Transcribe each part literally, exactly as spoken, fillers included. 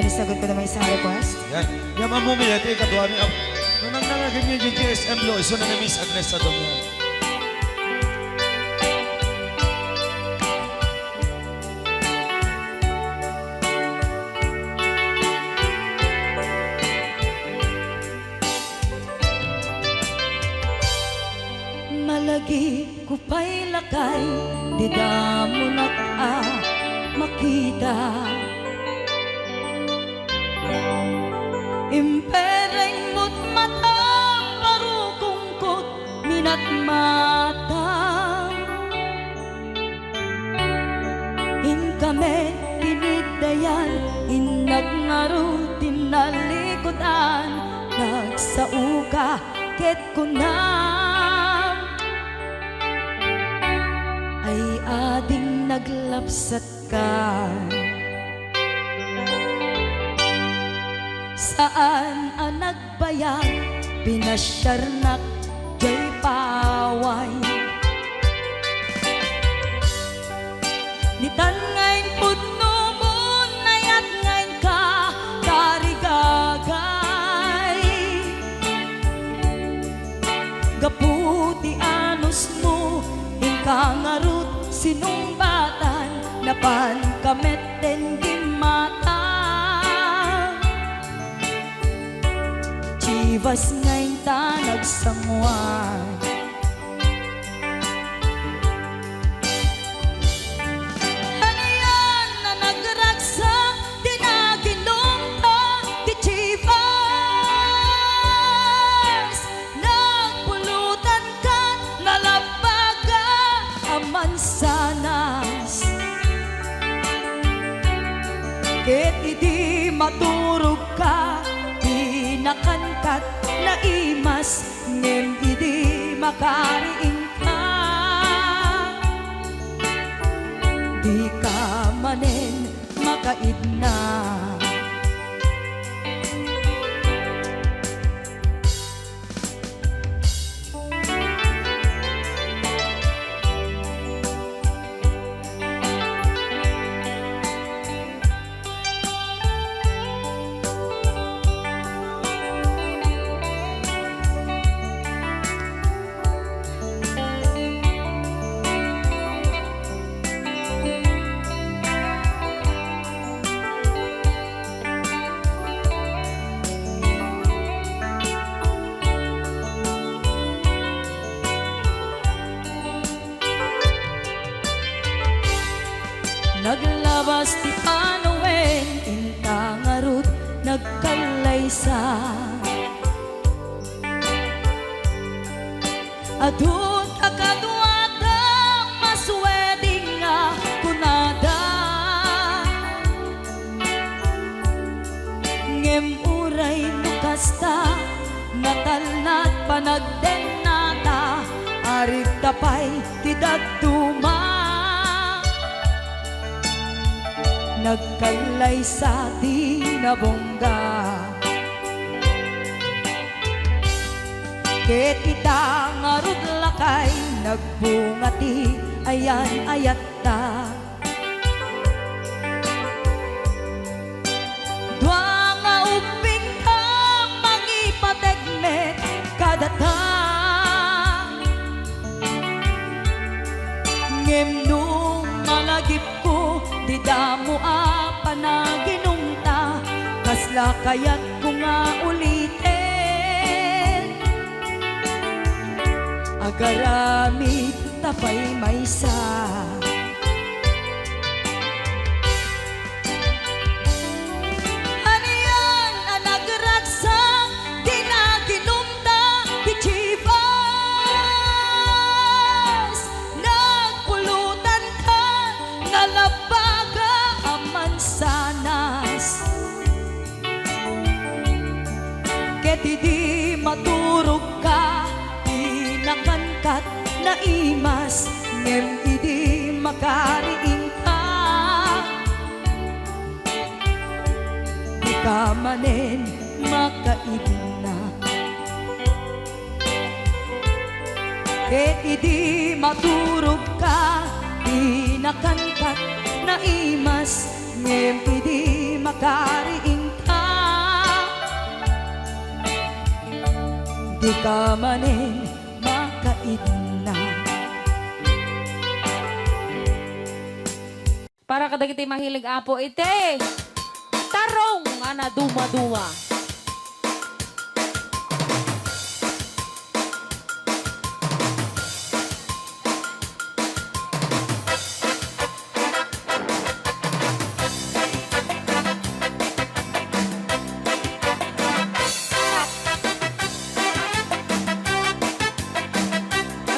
Miss, sagot ko naman isang request. Yan. Yan, Ma'am Mumi, ito yung kaduha ni Ap-, nung nang nangagin niyo yung G S M Lo, iso na ni Miss Agnes sa Domingo. Malagip ko pay lakay, dida mo nak a makita. Impereng mo't mata, parukong ko't minatmata. Inka met iniddayan, innak ngarud ti nalikudan, nagsaoka ket kunam, ay ading naglapsatka. Saan a nagbayag, pinasiarnak jay paway. Nitan nga impudno mo, nayat nga inka tarigagay. Gapu ti anusmo, inka ngarud sinungbatan, napanka met ten gimmata. Chivas nga inta nagsanguan. Anian a nagragsak ti naginumta ti Chivas? Nagpulutan kat nalabbaga a mansanas. Ket idi maturogka, dinakan kat naimas, ngem idi makariingka, dika manen makaidna. Naglabas ti panawen, inta ngarud nagkallaysa. Adu ta kaduada, masueding nga kunada. Ngem uray no kasta, natalna't panagdennata, arigta pay ti dadduma. Nagkallaysa ti nabungga. Ket ita ngarud lakay, nagbunga ti ayan-ayatta. Dua nga ubbingta, mangipateg met kadata. Ngem no malagipko, dida mo a panaginumta, kasla kayatko nga uliten. Agaramid ta pay maysa. Anian a nagragsak ti naginumta ti Chivas? Nagpulutan ka, nalabbaga a mansanas. Ket idi maturogka, dinakan kat naimas, ngem idi makariingka, dika manen makaidna. Ket idi maturogka, dinakan kat naimas, ngem idi makariingka, dika manen makaidna. Para kadagiti mahilig, Apo, iti tarong a nadumaduma.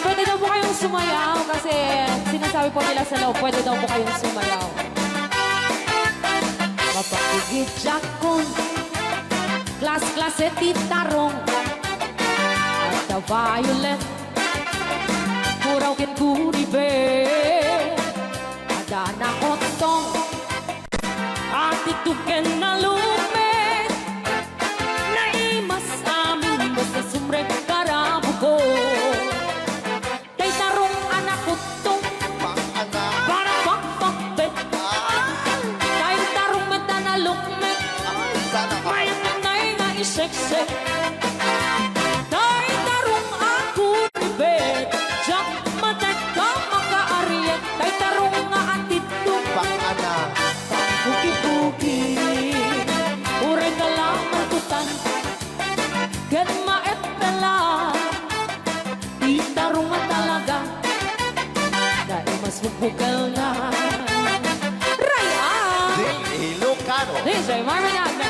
Pwede daw po kayong sumayaw kasi sinasabi po nila sa loob, pwede daw po kayong sumayaw. Mapakigidjakon, klas-klase ti tarong, at the violent, puraw ken gunibe, adda nakottong, atitug ken nalukmek, naimas amin basta sumrek para buko. Tay tarong a nakuttong. Pang-ana. Para pagpakbet. Ah. Tay tarong met a nalukmek. Ay, sana all. Mayat nga iseksek. Tay tarong a kuribet. Diak matekka makaariet. Tay tarong nga atitug. Pang-ana. Pangpuki-puki. Uray ka la makutan. Ket maepela. Ti tarong a talaga. Naimas bubukelna. Ray-a! Di Ilocano. D J Marvin Agna.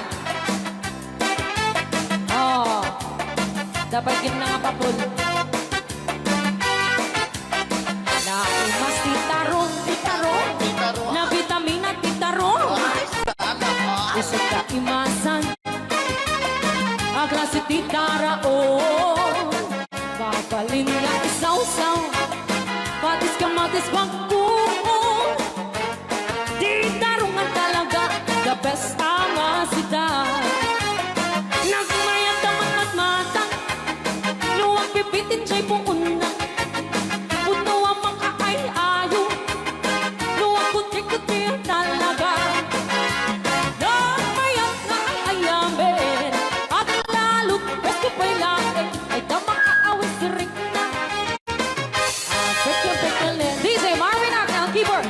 Oh. Dapat gid nga papul. Naimas ti tarong, ti tarong. Ti tarong. Nabitamina ti tarong. Ay, sana all. Isut ta imasan. A klase ti taraon, mabalin nga isawsaw, patis kamatis pagkuon. Ti tarong a talaga, the best a masida. Nagmayat a matmatmata, no agbibitin jay puonna. Pudno a makaay-ayo, no agkuti-kuti talaga. Nagmayat nga ay-ayamen, aglalot, presko pay laeng, ay da makaawis rikna. Ah, pekle, pekle. D J Marvin Agna, keyboard.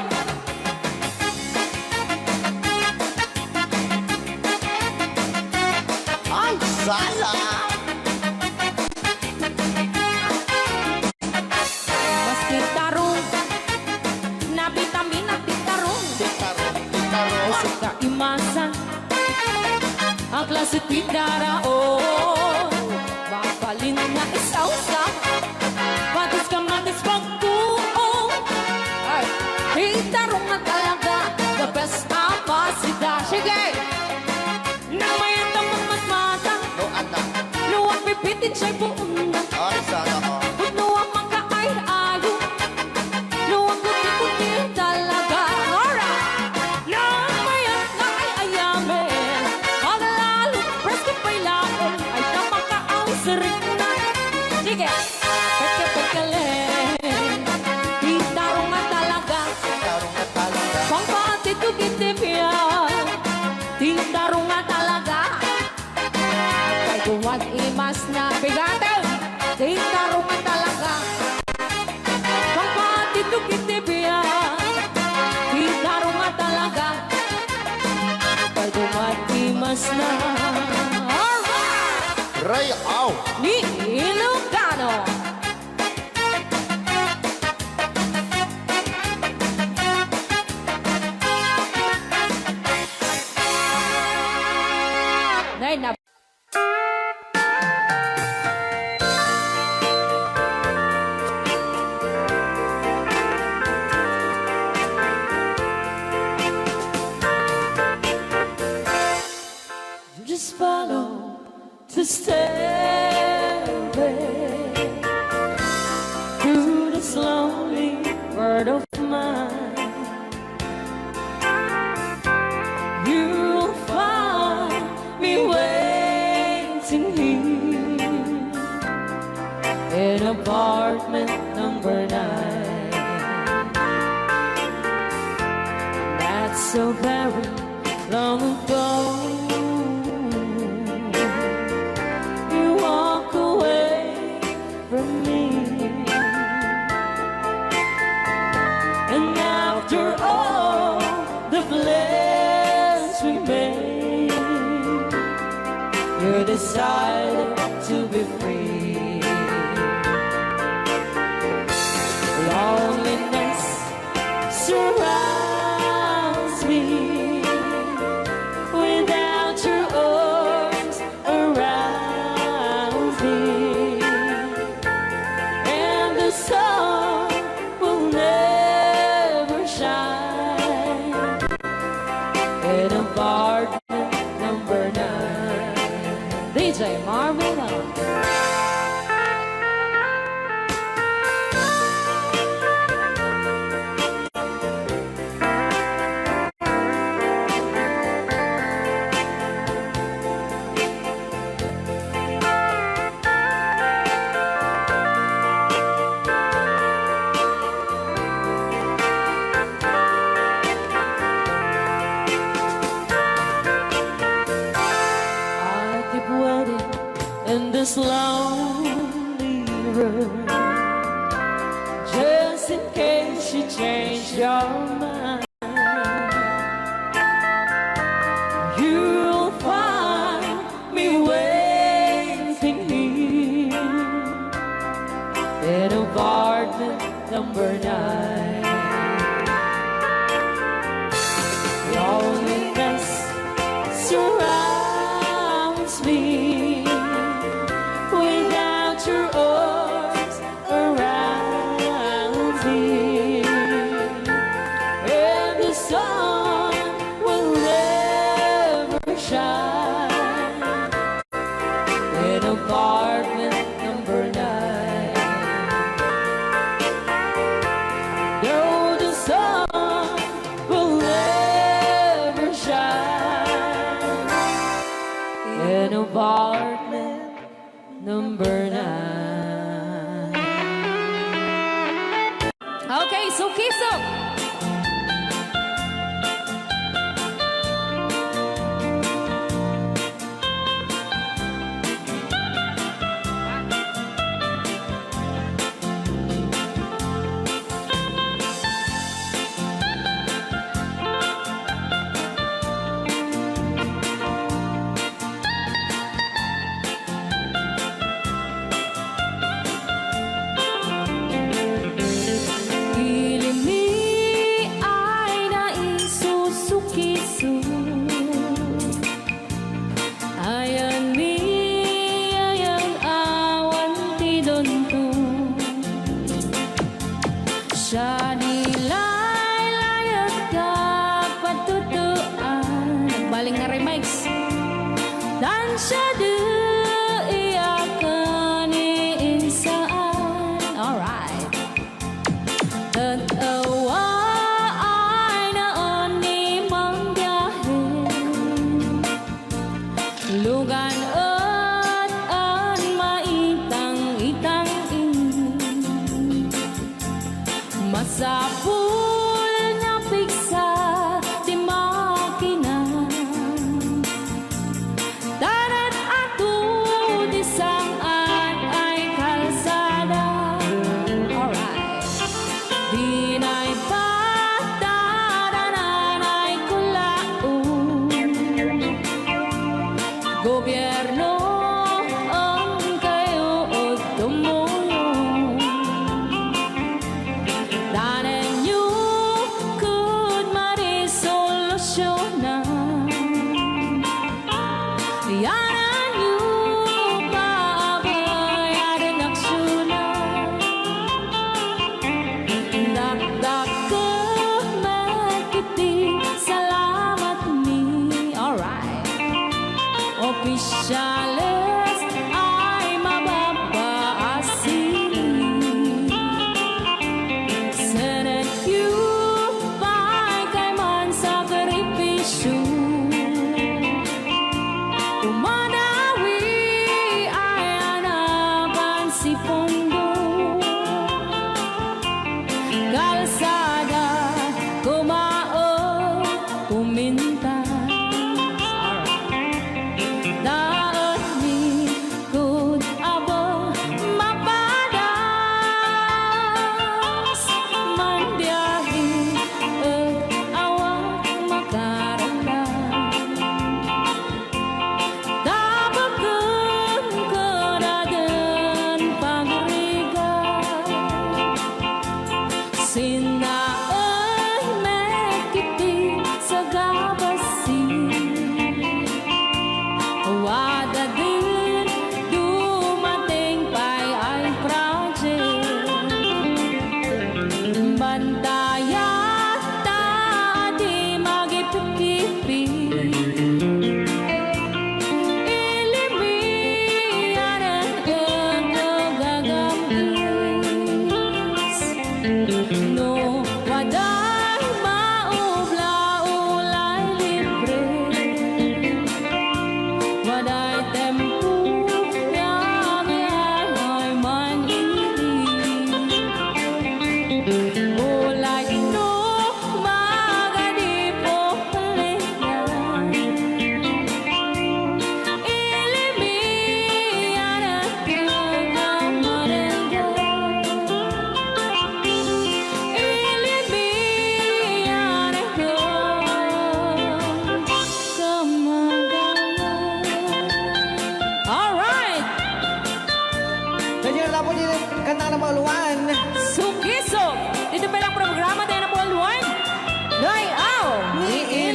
Ay, sala! Mas ti tarong, nabitamina ti tarong. Ti tarong, ti tarong. Usog ta imasan. A klase ti taraon, mabalin nga isawsaw. Patis kamatis pagkuon. Ay, ti tarong a talaga, the best a masida. Sige! Nagmayat a matmatmata. No, anak. No agbibitin jay puonna. Ay, sana all. Pudno a makaay-ayo. No agkuti-kuti talaga. Alright. Nagmayat nga ay-ayamen. Aglalot, presko pay laeng. Ay da makaawis rikna. Sige. Pekle, pekle. Ti tarong a talaga. Tarong a talaga. Pangpaatidto iti biag. Ti tarong a talaga. Kay duman imasna. Bigaten. Ti tarong a talaga. Pangpaatidto iti biag. Ti tarong a talaga. Kay duman imasna. Alright! Ray-aw. Ni Ilocano. Nay, na- Just follow the stairway through this lonely world of mine. You'll find me waiting here in apartment number nine. That's so very long ago, you walk away from me. And after all the plans we made, you decided to be free. Loneliness surrounds me without your arms around me, and the sun will never shine in apartment number nine. D J Marvin Lang. I keep waiting in this lonely room, just in case you change your mind. You'll find me waiting here in apartment number nine. Loneliness surrounds me without your arms around me, and the sun will never shine in apartment number nine. Though the sun will never shine in apartment number nine. Okay, so kiss up. Ilimmi ay naisusukiso. Ayanmi, ayan awan ti dunto. Siya di laylayet ka patutuan. Nagbaling nga remix. Tan siya di iyakan ni insaan. Alright. Tet awa ay naan ni mangbiahe. Lugan et an maitang-itang ini. Masapul nga piksa ti makina. Tan et ato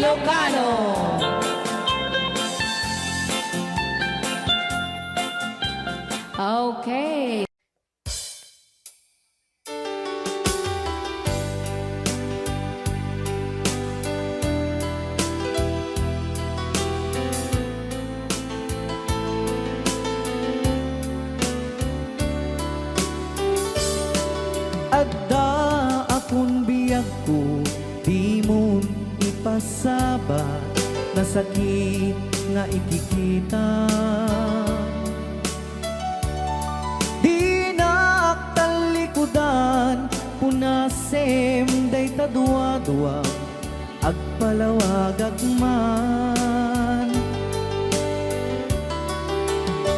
Ilocano. Okay. Adda akon biagko, dimon ipasaba, nasakit nga ikikita. Dinak tallikudan, punasem dayta duadua, agpalawagak man.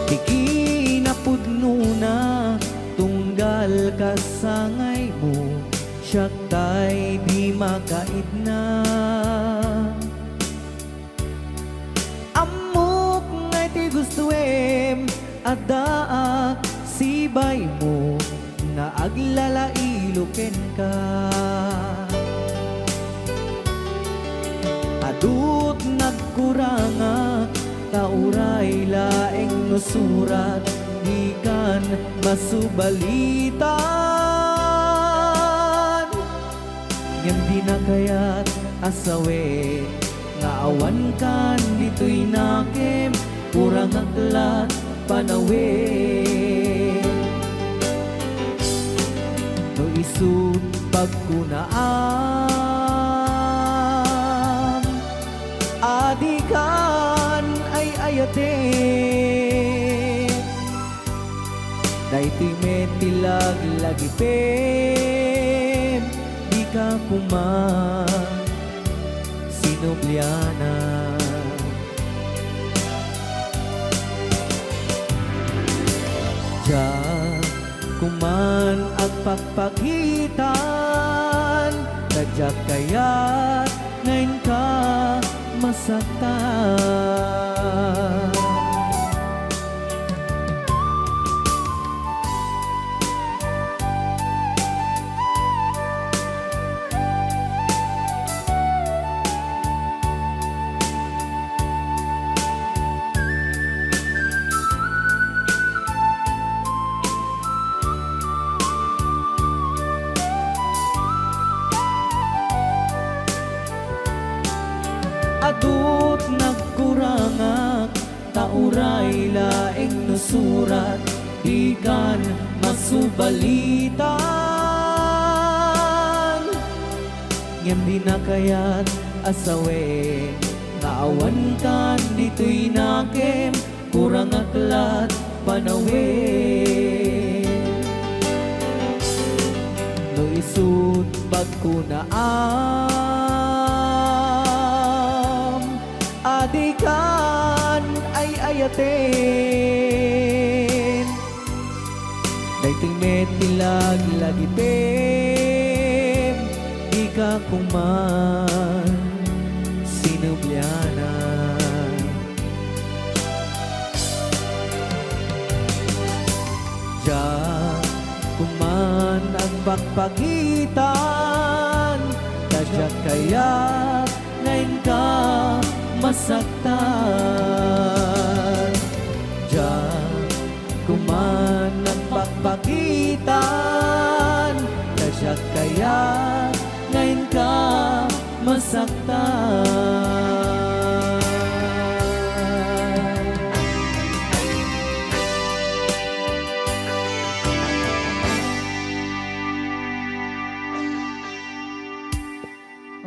Ti kinapudnona, tunggal kasangaymo, siak tay di makaidna. Ammok nga iti gustoem, addaak sibaymo nga aglalailo kenka. Adut nagkurangak, ta uray laeng no surat, dikan masubalitan. Ngem dina kayat a sawen nga awankan ditoy nakem, kurangak lat panawen. No isut' pagkunaam, adikan ay-ayaten. Daytoy met ti laglagipem, dika koma sinubliana. Diak koman agpakpakitan, ta diak kayat nga inka masaktan. Adut nagkurangak, ta uray laeng no surat, dikan masubalitan. Ngem dina kayat a sawen nga awankan ditoy nakem, kurangak lat panawen. No isut' pagkunaam, adikan ay-ayaten. Daytoy met ti laglagipem, dika koman sinubliana. Diak koman agpakpakitan, ta diak kayat nga inka masaktan. Diak koman agpakpakitan, ta diak kayat nga inka masaktan.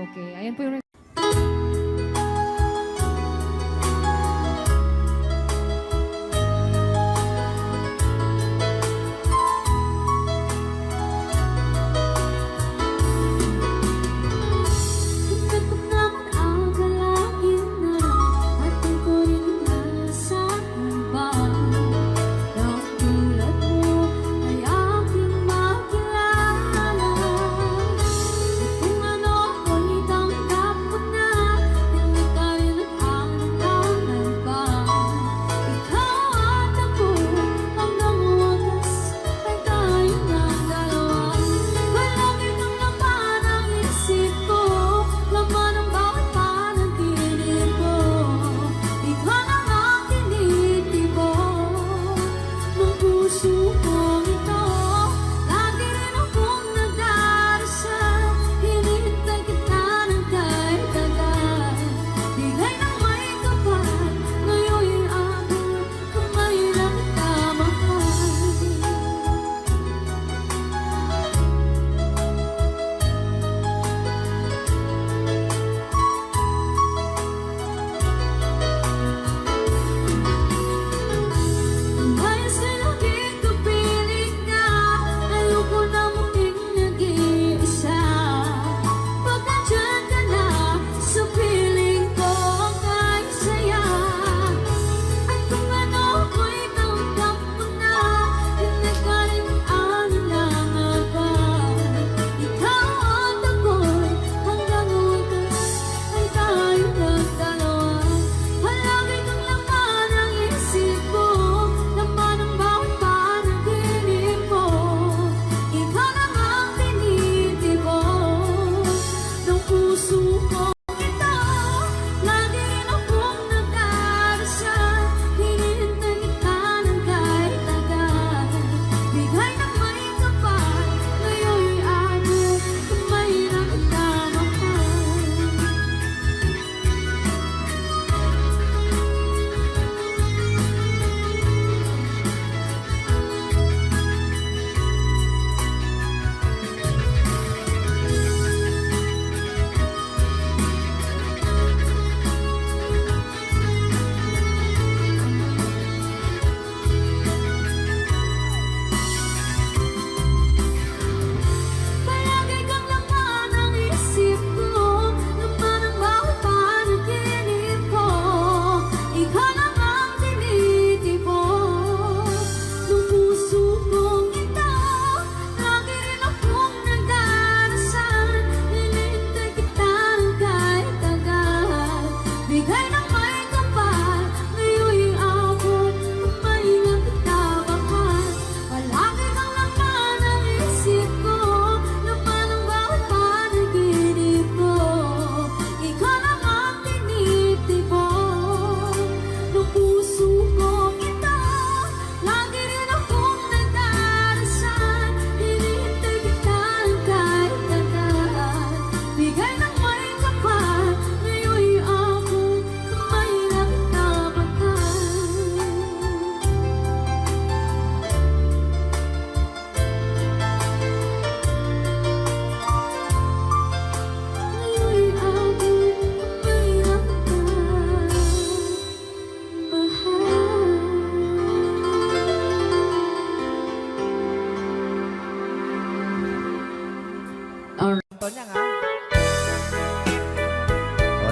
Okay, ayan po yung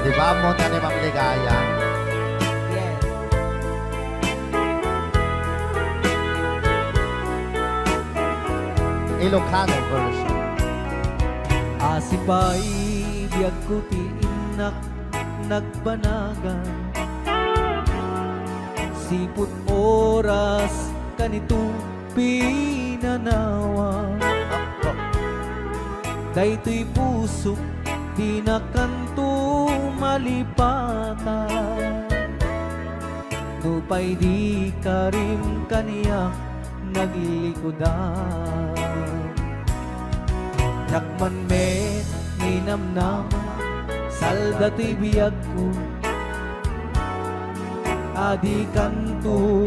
Di ba, ammo na ni Ma'am Ligaya? Yes. Ilocano version. Asipay biagko ti innak nagbanagan. Sipud oras kanito pinanawa. Daytoy pusok, dina kanto malipatan. Nupay di karim kaniak naglikudan. Diak man met ninamnama, salda toy biagko. Adi kanto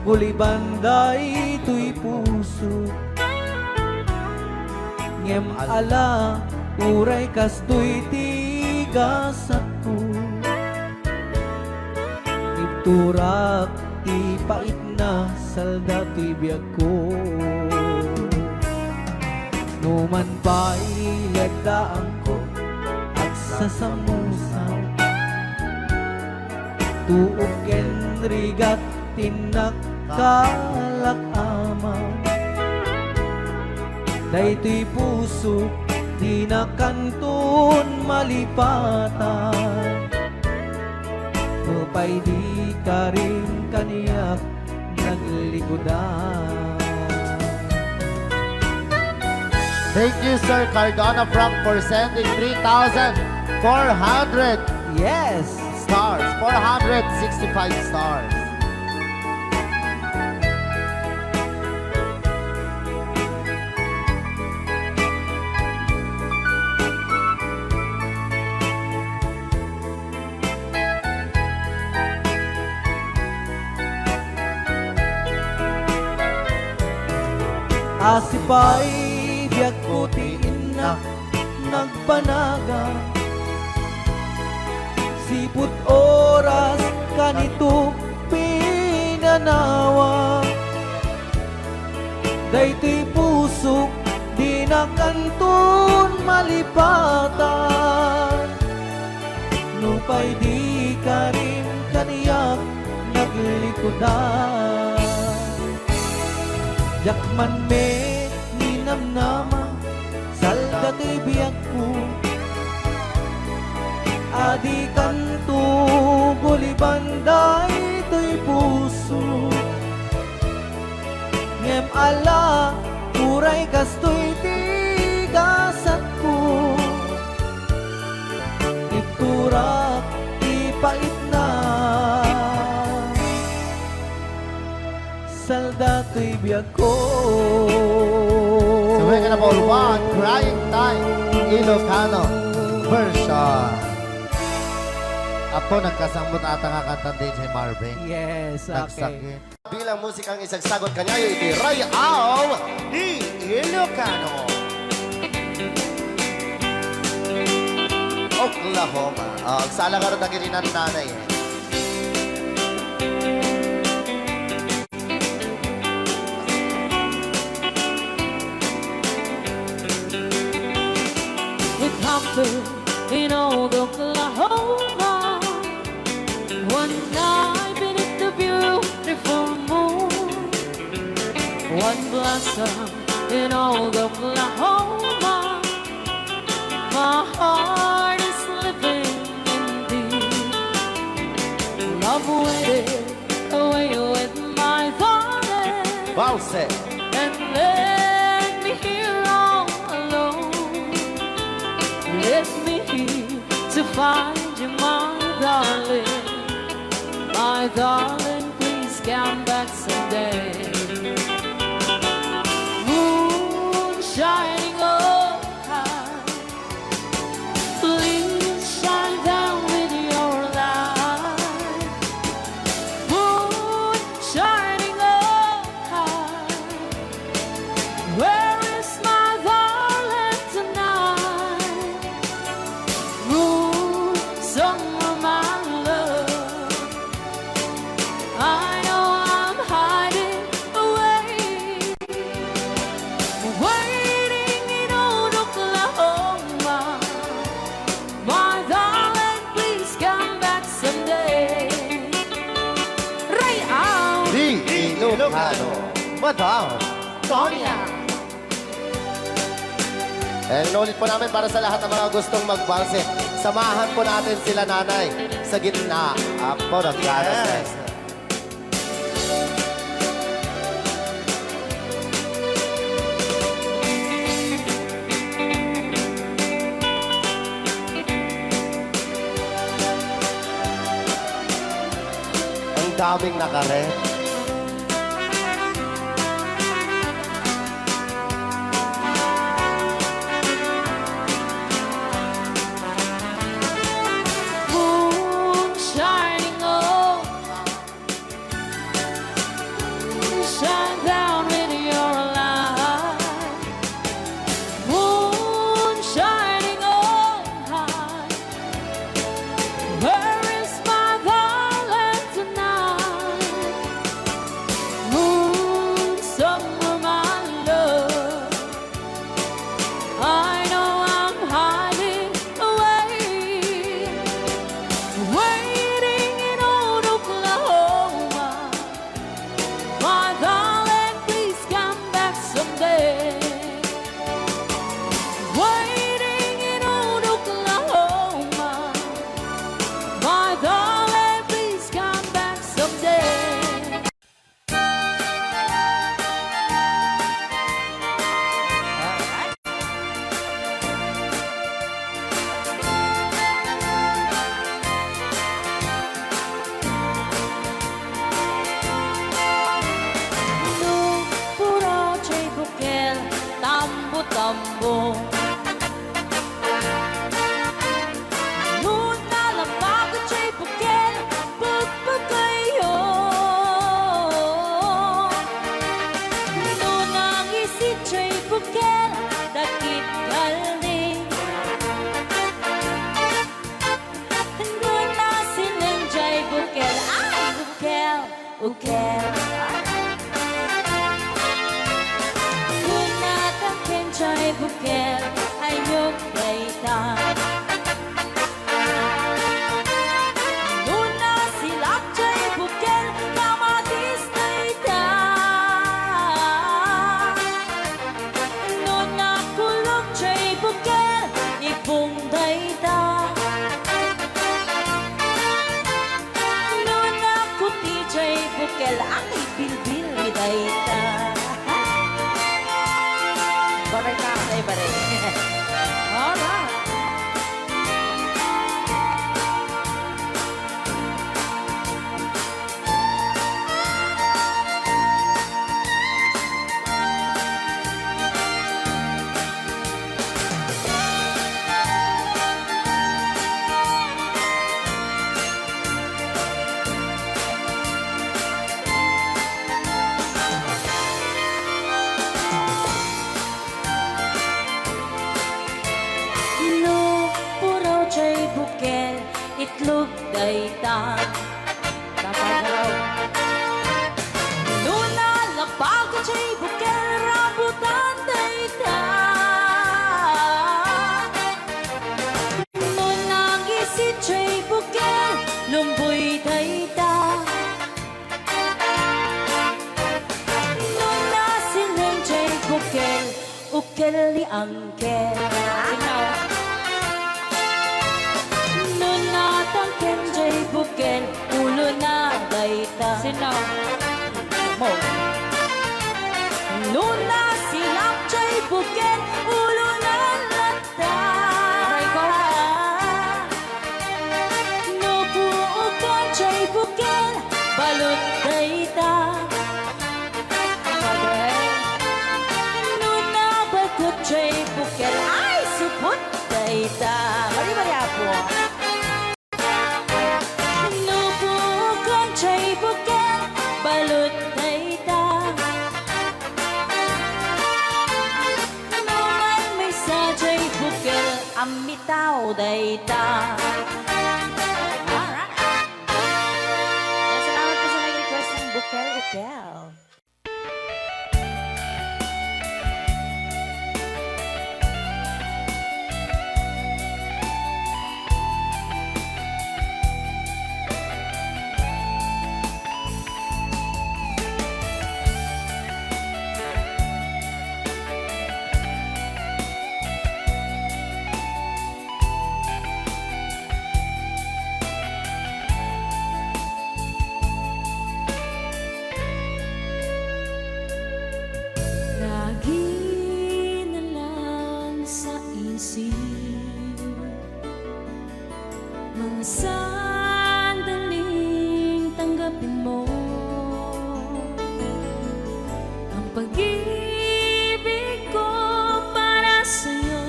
guliban daytoy puso. Ngem ala, uray kastoy ti gasatko. Ibturak ti paitna, salda toy biagko. Numan pay leddaanko, agsasamusa. Tuok ken rigat ti innak kalak ama. Daytoy pusok, dina kanton malipatan. Nupay di karim kaniak naglikudan. Thank you, Sir Cardona Frank, for sending three thousand four hundred Yes! stars. Four hundred sixty-five stars. Asipay biagko ti innak nagbanagan. Sipud oras kanito pinanawa. Daytoy pusok, dina kanton malipatan. Nupay di karim kaniak naglikudan. Diak man met ninamnama, salda toy biagko. Adi kanto guliban daytoy puso. Ngem ala, uray kastoy ti gasatko. Ibturak ti paitna. Salda toy biagko. Sabay ka na, Paul Juan, Crying Time, Ilocano version. Apo, nagkasangmut ata nga kanta ni D J Marvin. Yes, okay. Nagsakit. Bilang musikang isagsagot kaniayo iti Rayaw ti Ilocano. Oklahoma. Ah, agsala ngarud dagiti nannanay. It happened in old Oklahoma. One night beneath the beautiful moon, one blossom in old Oklahoma. My heart is living indeed. Love waited away with my darling. Valse. And left me here all alone. Left me here to find you, my darling. My darling, please come back someday. Moon shining overhead, please shine down with your light. Moon shining overhead, where is my darling tonight? Moon, somewhere, my love, I know I'm Madam Sonia. And inulit po namin para sa lahat ng mga gustong magbalse. Samahan po natin sila, Nanay, sa gitna. Apo, nagkano, sir? Yes. Ang daming nakaret. Moon shining on, shine down with your light. Moon shining on high, where is my darling tonight? Moon, somewhere, my love, I know I'm hiding away, waiting in old Oklahoma. My darling, please come back someday. Waiting in old Oklahoma. My darling, please come back someday. No puro jay bukel, tambo-tambo. No nalapag jay bukel, pagpagayo. No nangisi jay bukel, dakit kaldi. No nasilen jay bukel, ay, bukel, bukel. No natangken jay bukel, ayok dayta. No nasilak jay bukel, kamatis dayta. No nakulog jay bukel, ibong dayta. No nakuti jay bukel, ang ibilbil mi dayta. Baray ka, ay, baray. Alright. No puraw jay bukel, itlog dayta. Dapat raw. No nalapag jay bukel, rambutan dayta. No nangisi jay bukel, lumboy dayta. No nasilen jay bukel, ukel ni angkel. Sino? No natangken jay bukel, ulo na dayta. Sino? Mo. No nasilak jay bukel, ulo na latta. Aray ko. No buukan jay bukel, balut dayta. Aray. No nabalkut jay bukel, ay, supot dayta. Bari-bari, Apo. No buukan jay bukel, balut dayta. No maymaysa jay bukel, ammitaw dayta. Alright. Salamat po sa nag-request ng Bukel Ukel. Mga sandaling tanggapin mo ang pag-ibig ko para sa'yo.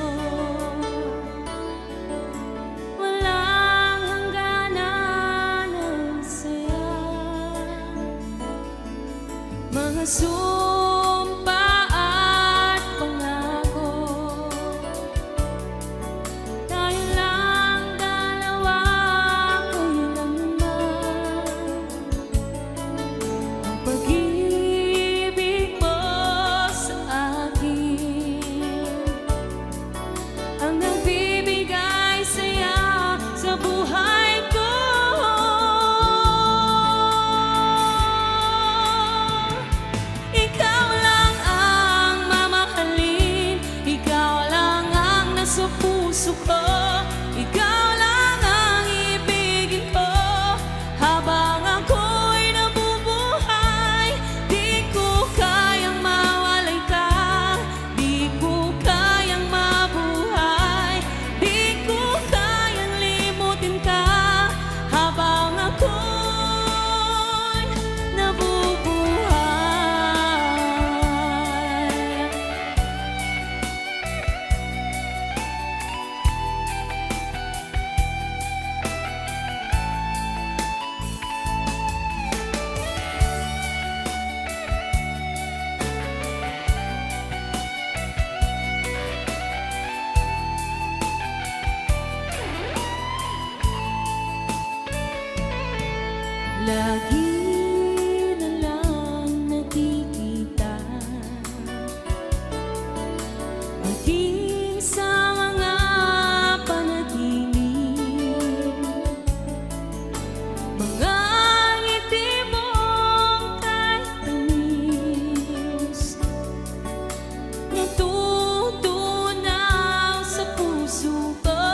Walang hangganan ang saya. Mga sumpa at pangako, tayo lang dalawa kailanman. Ang pag-ibig mo sa akin ang nagbibigay saya sa buhay ko. Ikaw lang ang mamahalin, ikaw lang ang nasa puso ko, ikaw lang ang ibigin ko. Habang ako'y nabubuhay, di ko kayang mawalay ka. Di ko kayang mabuhay, di ko kayang limutin ka habang ako'y nabubuhay. Lagi na lang nakikita, maging sa mga panaginip, mga ngiti mong kahit tamis, natutunaw sa puso ko.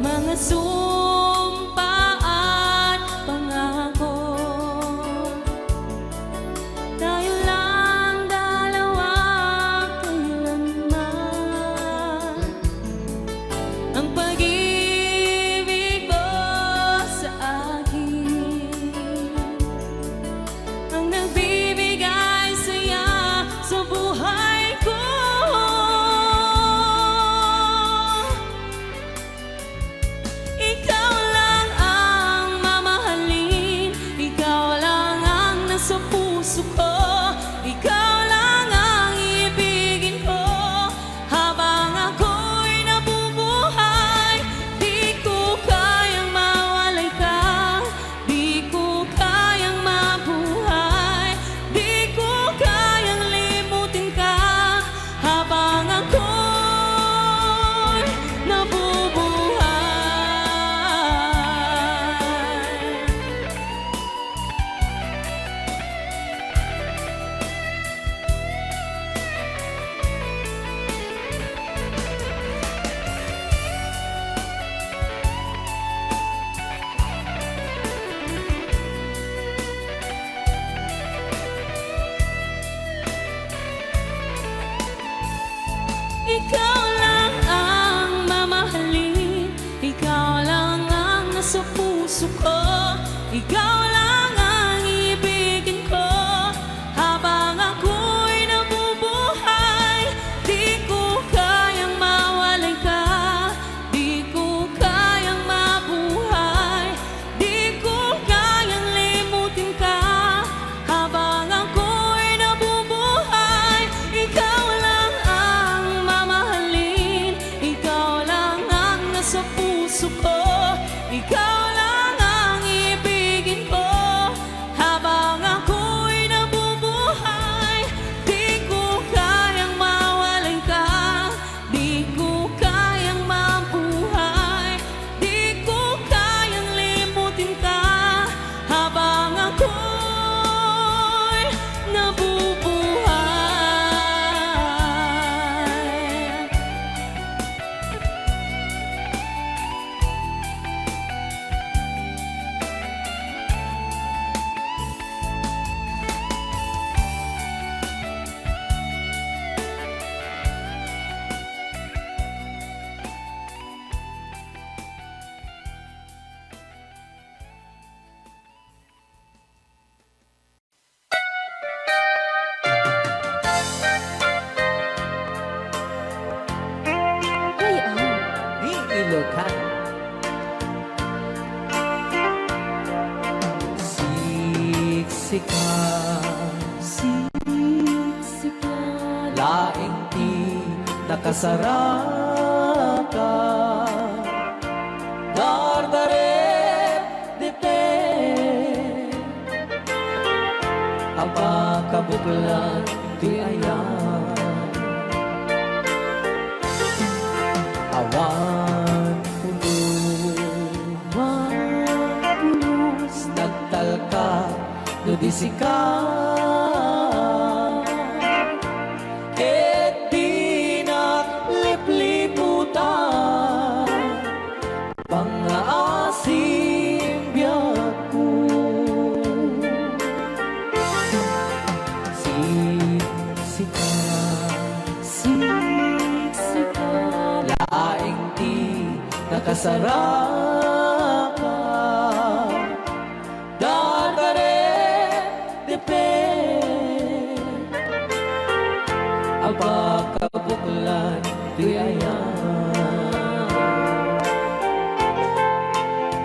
Mga sumpa at pangako, tayo lang dalawa kailanman. Ang pag-ibig mo sa akin ang nagbibigay saya sa buhay ko. Ikaw lang ang mamahalin, ikaw lang ang nasa puso ko, ikaw lang ang ibigin ko. Habang ako'y nabubuhay, di ko kayang mawalay ka, di ko kayang mabuhay, di ko kayang limutin ka habang ako'y nabubuhay. Ikaw lang ang mamahalin, ikaw lang ang nasa puso ko, ikaw lang ang ibigin ko. Habang ako'y nabubuhay, di ko kayang mawalay ka, di ko kayang mabuhay, di ko kayang limutin ka. Habang ako'y nabubuhay, ikaw lang ang mamahalin, ikaw lang ang nasa puso ko, ikaw lang ang ibigin ko. Habang ako'y nabubuhay, di ko kayang mawalay ka, di ko kayang mabuhay, di ko kayang limutin ka habang ako'y nabubuhay. Kan. Siksika, siksika, laeng ti nakasaraka. Dardarep, dipdep, a pakabuklan ti ayan. Awan pulos, awan pulos, nagtalka no di sika. Ket dinak lipliputan, pangngaasim biagko. Siksika, siksika, laeng ti nakasaraka. Dardarep, dipdep, a pakabuklan ti ayan.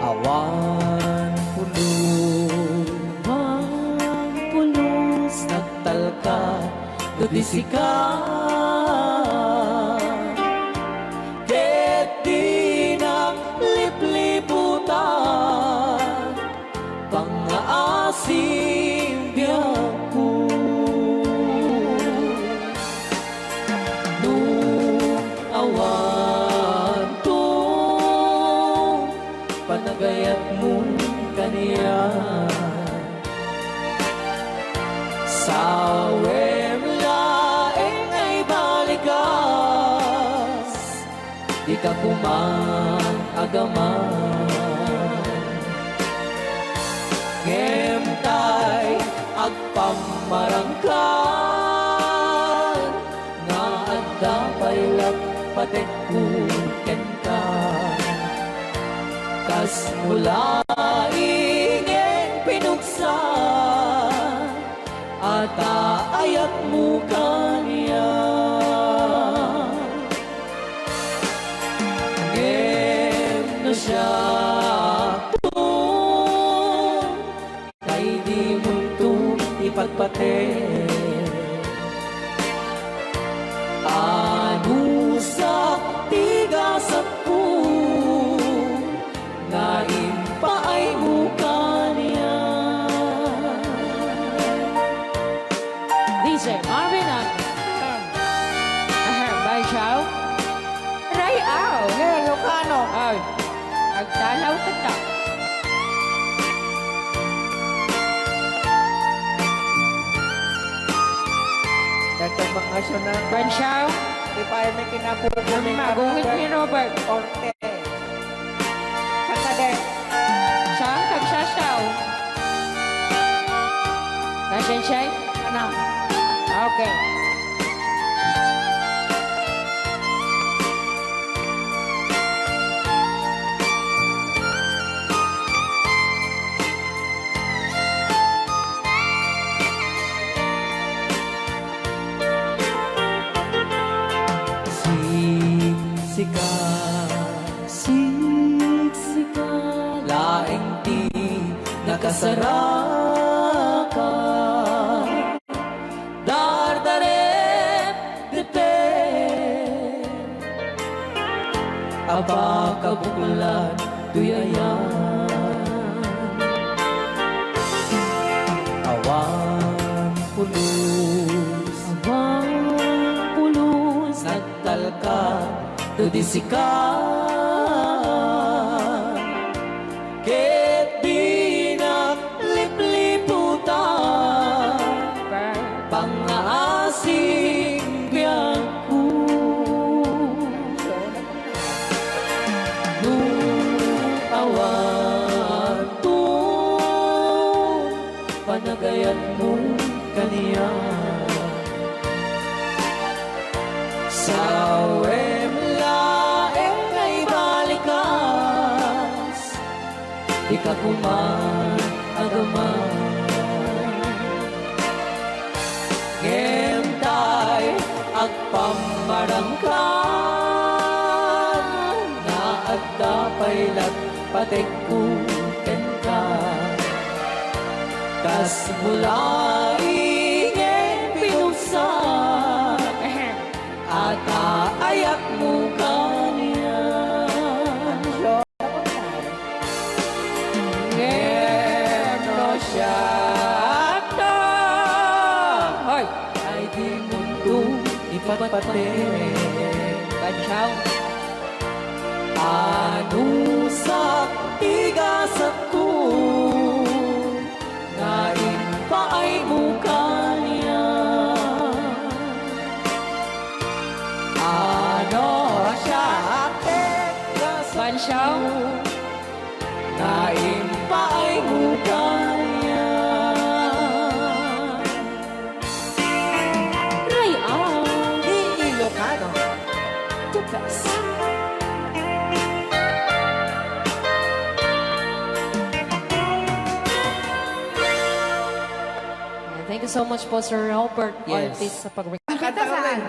Awan pulos, awan pulos, nagtalka no di sika. Ket dinak lipliputan, pangngaasim biagko. No awanto panagayatmo kaniak, sawem laeng nga ibalikas. Dika koma agaman. Ngem tay agpammarangkan nga adda pay la patekko kenka. Kas mula ingen pinugsa, a ta ayatmo kaniak. Ngem no siakto, tay dimonto ipatpateg. Anusak ti gasatko nga impaaymo kaniak. D J Marvin ang, ahem, by Chow. Ray Aw. Yeah, Ilocano. Ay, agdalaw kita. Dagdag bakasyon na. By Chow. Di pa ay may kinabubo ni Ang magungit ni Robert. Orte. Kanta de. Saan kagsasaw? Kasensyay? Ano? Okay. Siksika, siksika, laeng ti nakasaraka. Dardarep, dipdep, a pakabuklan toy ayan. Awan pulos, awan pulos, nagtalka no di sika. Ket dinak lipliputan, pangngaasim biagko. No awanto panagayatmo kaniak, sawem laeng nga ibalikas. Dika koma agaman. Ngem tay agpammarangkan nga ag- Apay lat patekko kenka, kas mula ingen pinugsak, at aayakmo kaniak. Ngem no siak ta, hoy, ay dimonto ipatpateg. Bansiaw. Anusak ti gasatko nga impaaymo kaniak. Ano siak ti gasatko nga impaaymo kaniak. Ray-aw. Ni Ilocano. The best. Ayan, thank you so much po, Sir Robert Yes. Ortiz, sa pag-, Kanta saan?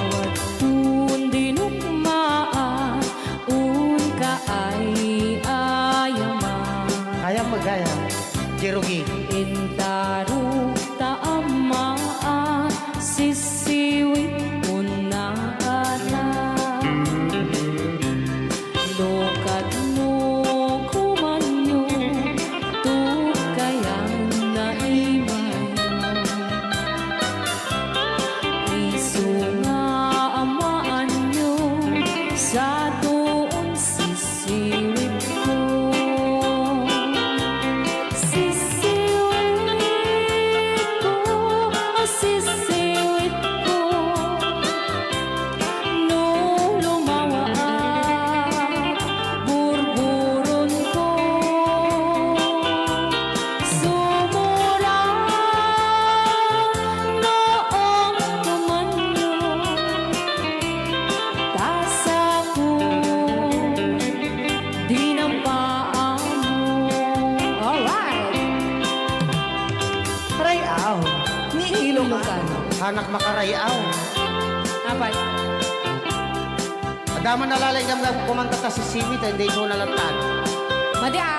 Awattun dinukmaat, unka ay-ayaman. Kayam magayam, Jerugi. Intarok ta ammaan, sisiwit unna kata. No kadno komanyo, tukkayan na imayo. Isu nga amaanyo, satoon sisiwitko. Sisiwitko, sisiwitko. No lumawaak, burburonko. Sumurang no komanyo, ta sako dinampaanmo. Alright! Ray-aw. Ni Ilocano. Anak makaray-aw. Apay? Adda man nalalaing gamgam kumanta ta sisiwit, hindi isu na lang tan. Madi, ah.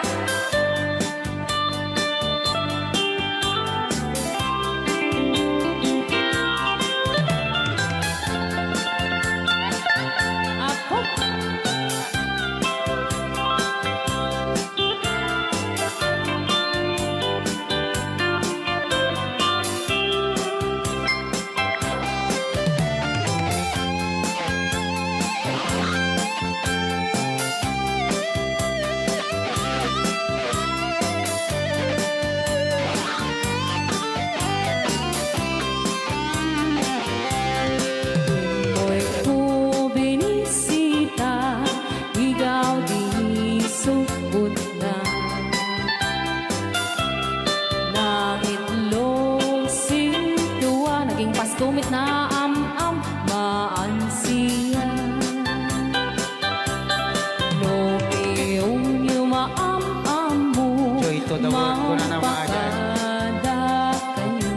Apo. Moyko binisita, igaw di subot na. Nangitlog sintua, naging pasto met na am-am, maansiya. No piyongyo maam-ammo, Joy to the world, kuna na maadat. Magpakada kayo.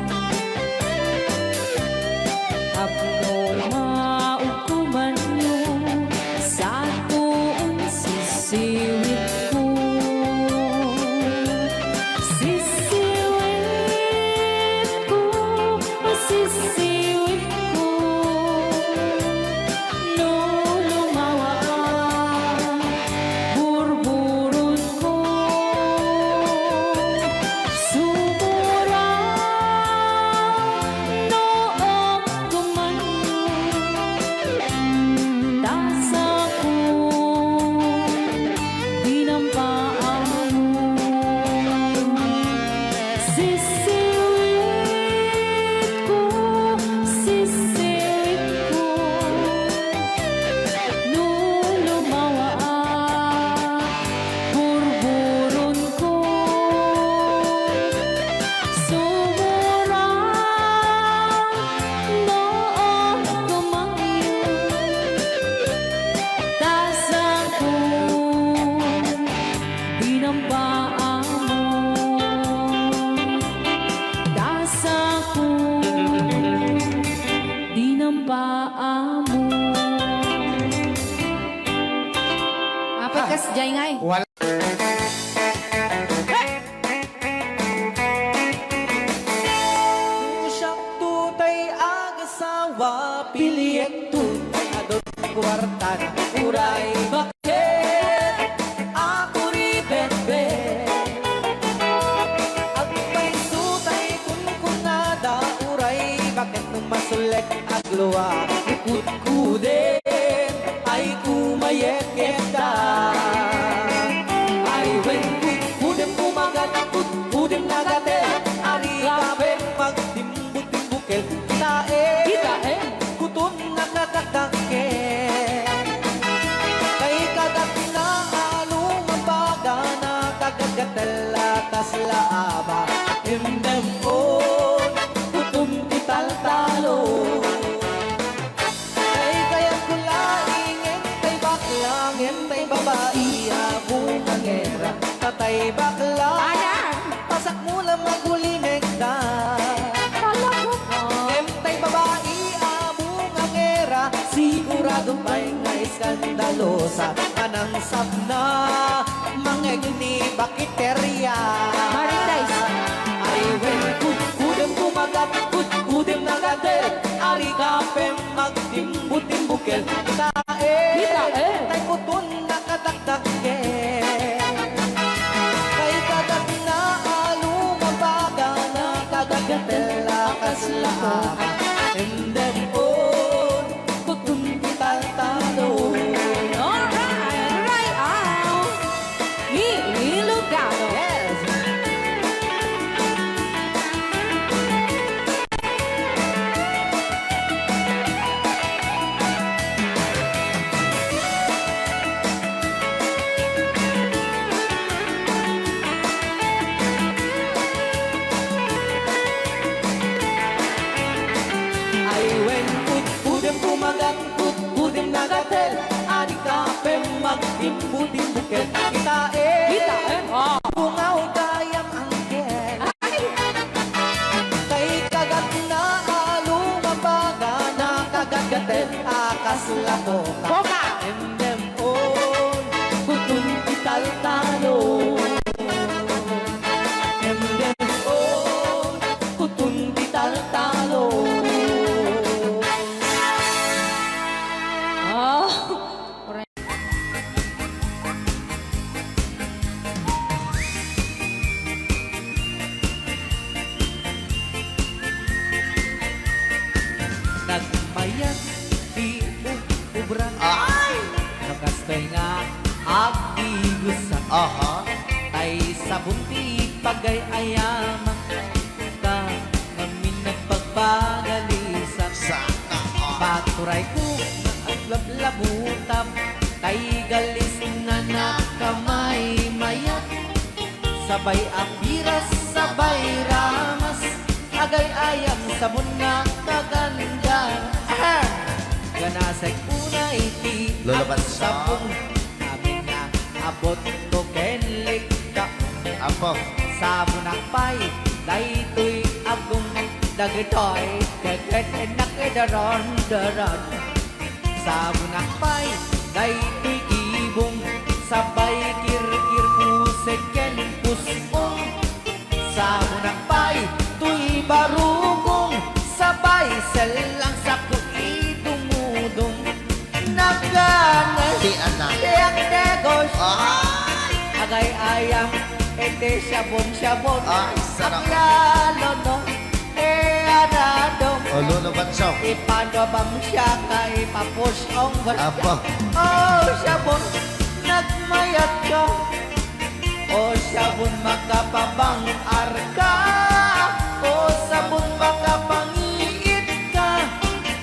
Tapno maukomanyo, satoon sisiwitko. Sisiwitko, sisiwitko. No lumawaak, burburonko. Paamo, dasako, dinam paamo. Apat kas jay ngay. Wala. Siak tay agasawa, piliekto, adun kuartana, uray bakket, ako ribetbet. Agpayso tay kunkunada, uray bakket, masulek aglua, kutkuden, ay kumayekekda. Ay wen, kutkudem kumagat, kutkudem nagatel, ari kapen magtimbutimbukil. Kitaem. Kitaem. Kuton nakatakdakkel. Kay kagatna a lumabagana, kagatgatel a kasla aba. Imdem on, kuton ti taltalo. Kay kayatko laeng, ngem tay bakla, ngem tay babai a bungangera. Tatay bakla, ayan, pasakmo la magulimekda. Talaga ka? Ngem tay babai a bungangera, sigurado pay nga eskandalosa. Anang sapna, mangegni bakiteria. Marites. Ay wen, kutkudem kumagat, kutkudem nagatel, ari kapen magtimbutimbukel. Kitaem. Kitaem. Tay kuton nakatakdakkel. Kay kagatna a lumabagana, kagatgatel a kasla aba. Imdem on, kuton ti taltalo. Alright, right out. Ilocano. Yes. Ay wen, kutkudem kumagat, kutkudem nagatel, ari kapen magtimbutimbukel. Kitaem. Kitaem. Ah. Bungaw gayam angkel. Ay. Kay kagatna a lumabagana, kagatgatel a kasla koka. Koka. Imdem on, kuton ti taltalo. Imdem on, kuton ti taltalo. Ah. Nagmayat ti ub-, ubra. Ay! No kastoy nga agdigusa. Aha. Tay sabon ti pagay-ayama. Ta ngamin nagpagpagalisan. Sana all. Paturayko nga aglablabutap, tay galis nga nakamaymayat. Sabay a piras, sabay ramas, agay-ayam sabon nga kaganda. Ahem! Ganasek unay ti Lolo Batso. Agsapong amin nga abot ko ken likta. Apo. Sabonak pay daytoy agum dagitoy keket nakidaron-daron. Sabonak pay daytoy gibong, sabay kirkir pusek ken pus-ong. Sabonak pay toy barugong, sabay sellang sako idumudong. Nagana ti anak. Ti agdegos. Ay! Agay-ayam, iti sabon-sabon. Ay, sarap. Aglalo, no? E, anadong. O, Lolo Batsong. Ipanabang siya ka, ipapusong ba siya? Apo. O, sabon, nagmayat ka. O, sabon, makapabang-ar ka. O, sabon, makapangiit ka.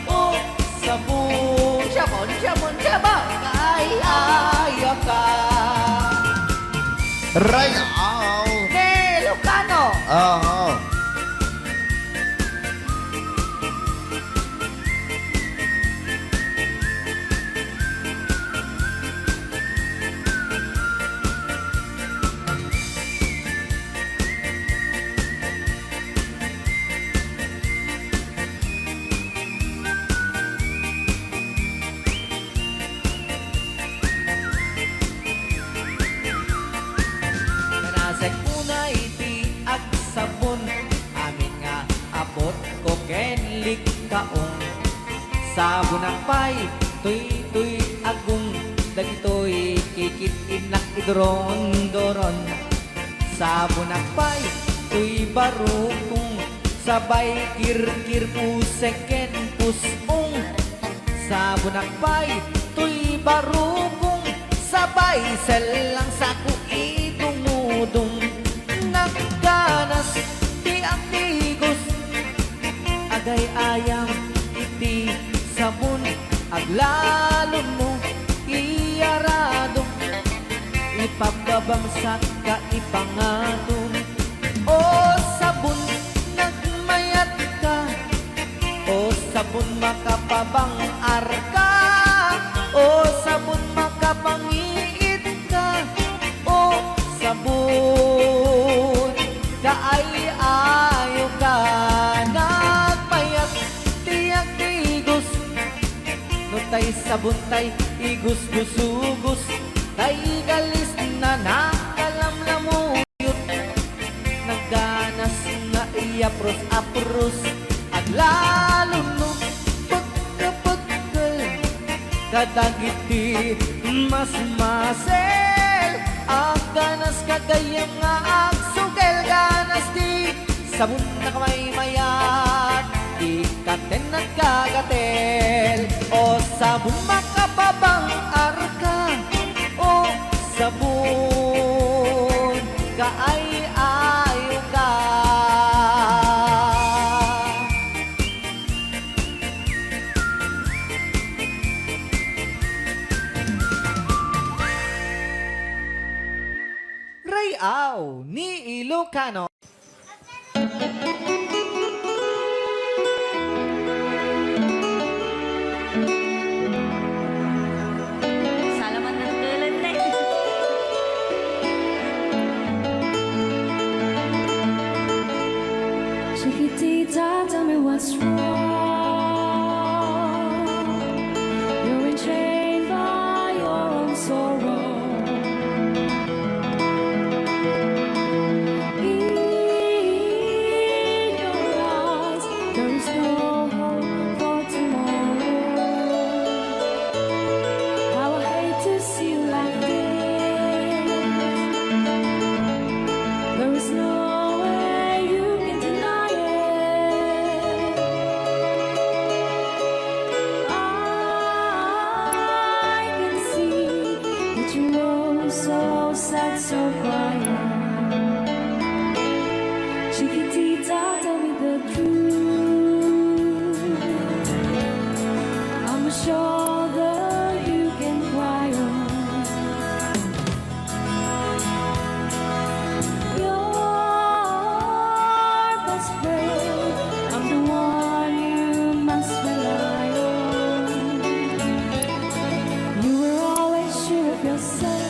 O, sabon. Sabon, sabon, sabon. Ay, ayo ka. Right out. Ni Lucano. Oo. kaong. Sabonak pay, toy, toy, agong, dagitoy kikit-innak iduron-duron. Sabonak pay, toy, barukong, sabay kirkir puseken pusong. Sabonak pay, toy, barukong, sabay sellang sako idumudong. Nagganas ti agtigus, agay-ayam iti sabon, aglalon mo, iyarado, ipababangsak ka ipangato. O sabon, nagmayat ka. O sabon, makapabang-ar ka. O sabon, makapangiit ka. O sabon, kaay-ayo ka. Nagmayat ti agtigus. No tay sabon tay igusgusugus, tay galis na nakalamlamuyot. Nagganas nga iyapros-apros, aglalon no pagkapagkal kadagiti masmasel. Agganas ka gayyem nga agsugel, ganas ti sabon, nakamaymayat, ikaten nagkagatel. O sabon, makapabang-ar ka. O sabon, kaay-ayo ka. Ray-aw ni Ilocano. Salamat ng tulad na eh. Chiquitita, tell me what's wrong. You're enchained by your own sorrow. In your eyes, there is no hope for tomorrow. How I hate to see you like this. There is no way you can deny it. I can see that you know, so sad, so quiet. Chiquitita, tell me the truth. I'm a shoulder you can cry on. Your best friend, I'm the one you must rely on. You were always sure of yourself.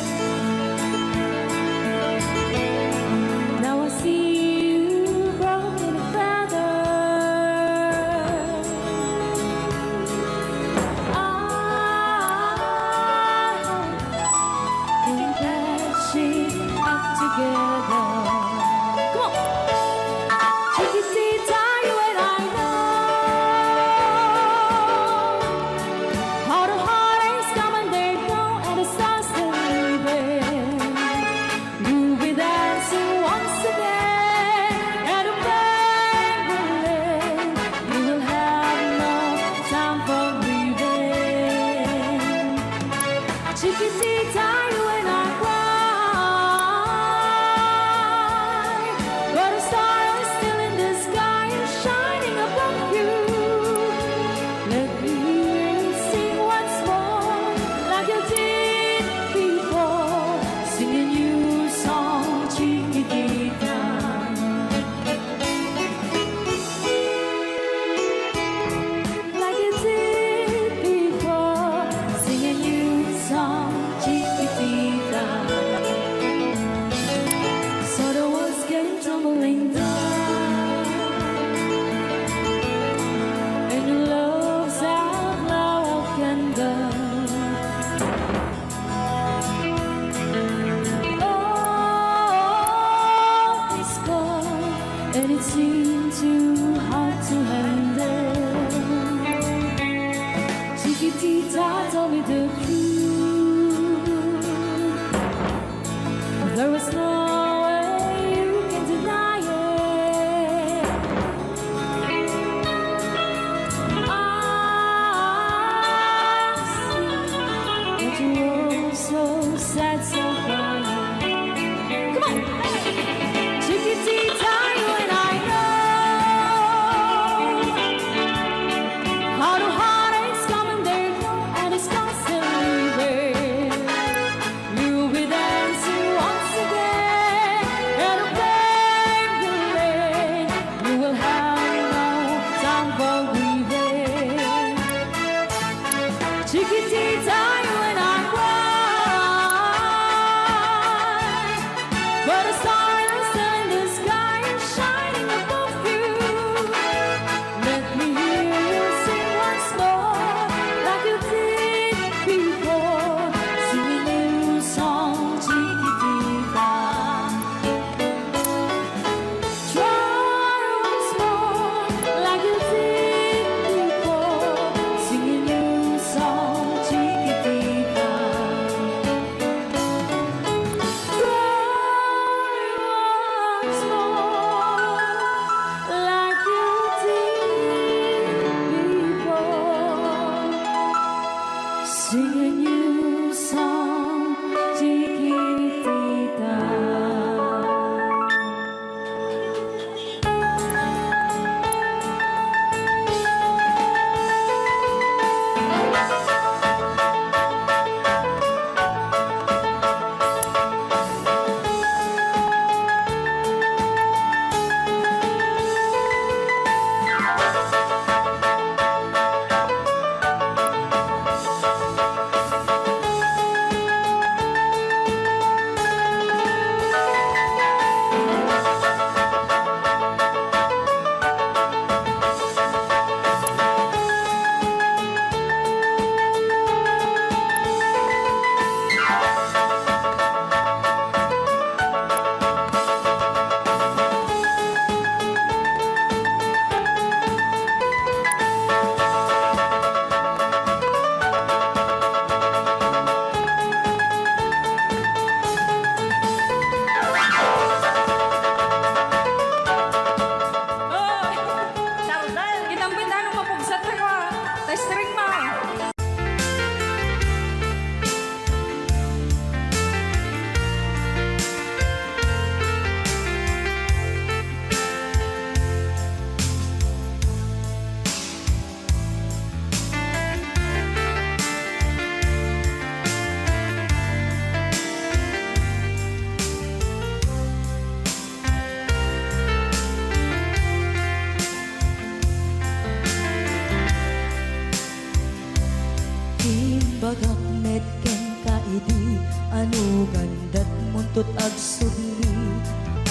agsubli.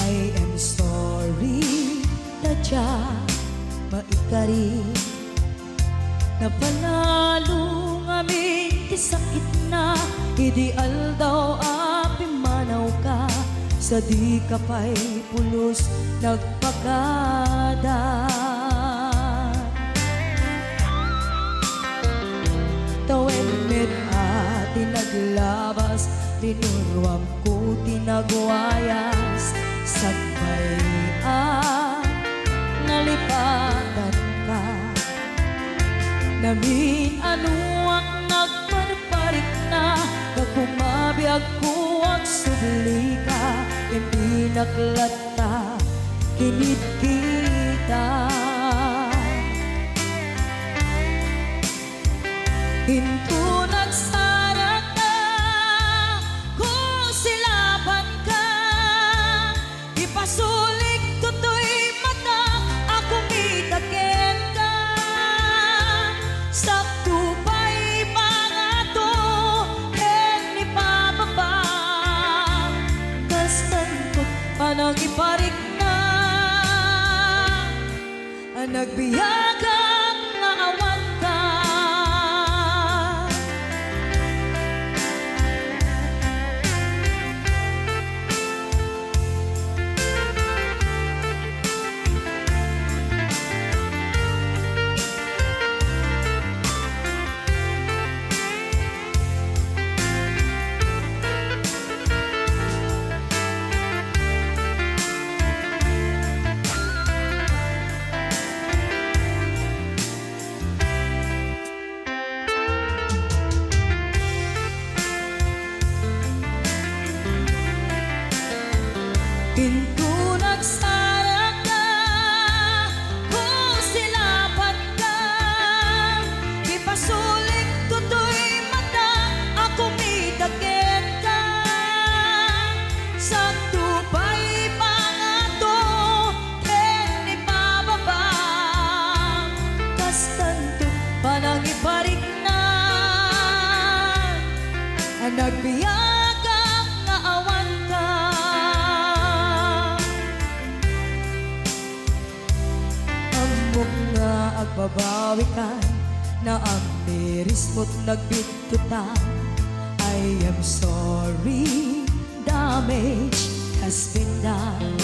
I am sorry, ta diak maikari. Napanalo ngamin ti sakitna idi aldaw a pimmanawka, sadi ka pay pulos nagpakada. Tawen met a ti naglabas, linuruamko ti nagwayas, sakbay a nalipatanka. Namin-anuak nagparparikna, ta kumabiagko agsublika, impinak latta kinitkita. Inton agsarakka, kusilapanka, ipasulik toy mata a kumita kenka. Sakto pay pangato ken ipababa, kastanto panangiparikna. Nagbiagak nga awanka. Inton agsarakka, kusilapanka, ipasulik toy mata a kumita kenka. Sakto pay pangato ken ipababa, kastanto panangiparikna. Nagbiagak nga awanka. Ammok nga agbabawikan, naamirismo't nagbitkutan. I am sorry, damage has been done.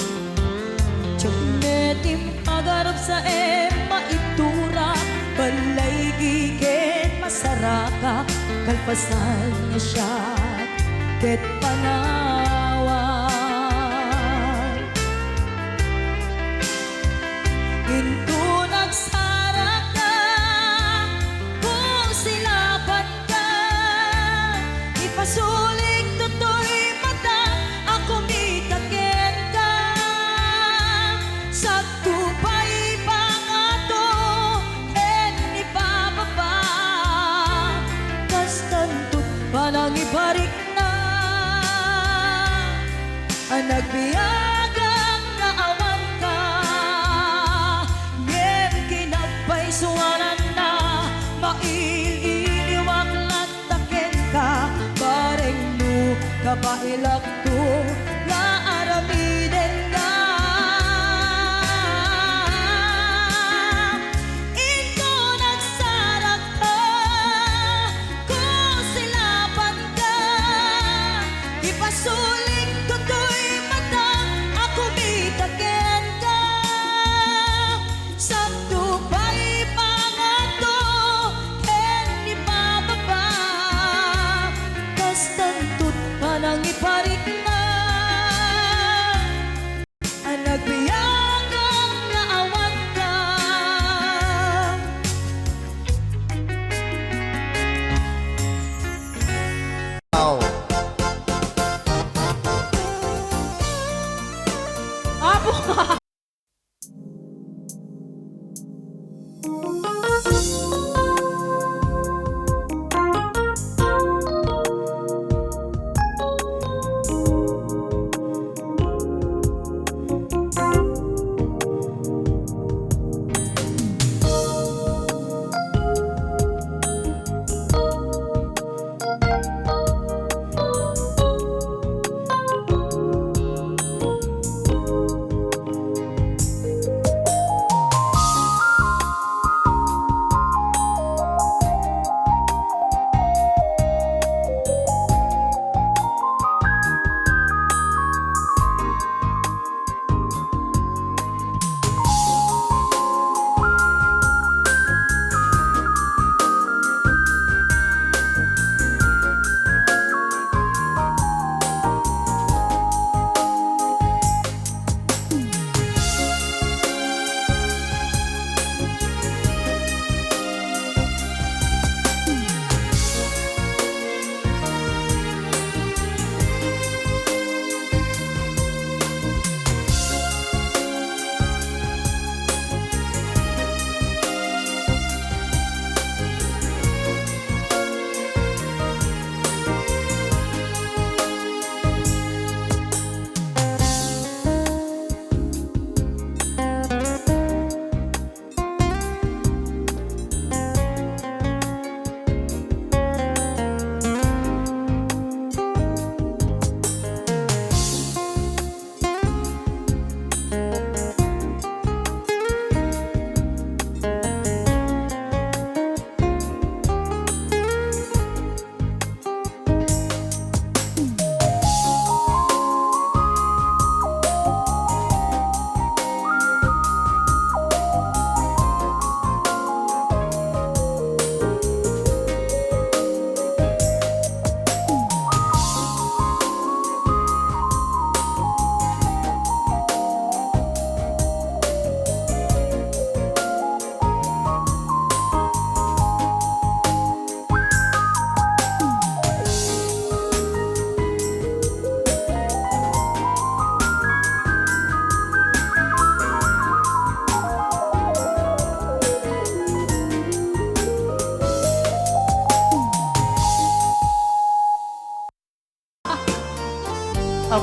Diak met impagarupsaem maitura, balay ken masarakak, kalpasan nga siak ket panawak. Inton agsarakka, kusilapanka, ipasulik toy mata a kumita kenka. Sakto pay pangato ken ipababa, kastanto panangiparikna. Nagbiagak nga awanka, ngem kinagpaysuananna, mail-iliwak latta kenka, bareng no kabaelakto nga aramidenna. Inton agsarakka, kusilapanka, ipasulik toy mata a kumita kenka. Sakto pay pangato ken ipababa, kastanto panangiparikna.